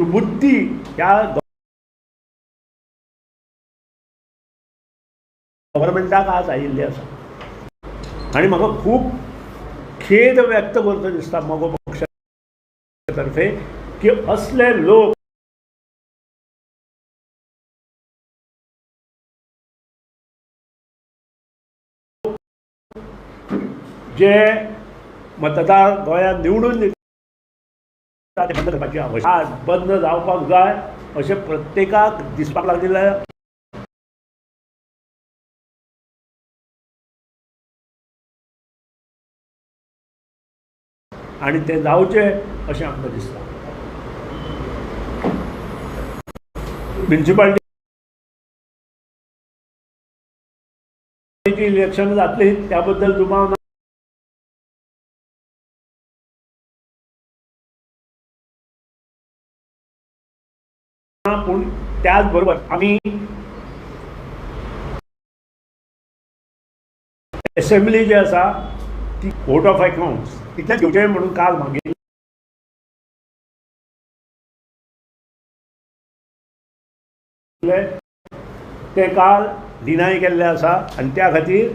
बुद्धी ह्या गव्हर्मेंटाक आज आयिल्ली आसा आनी म्हाका खूब खेद व्यक्त करचो दिसता मगो पक्षा तर्फे की असले लोक जे मतदार गोंयांत निवडून दिता ते बंद करपाची आवश्यक आज बंद जावपाक जाय अशें प्रत्येकाक दिसपाक लागिल्लें। आनी तें जावचें अशें आमकां दिसता। म्युनिसिपालिटीची इलेक्शन जातली त्या बद्दल दुबाव ना, पूण त्याच बरोबर आमी असेंब्ली जी आसा ती वोट ऑफ अकाउंट्स तितलें घेवचें म्हणून काल मागिल्लें। तें काल डिनाय केल्लें आसा आनी त्या खातीर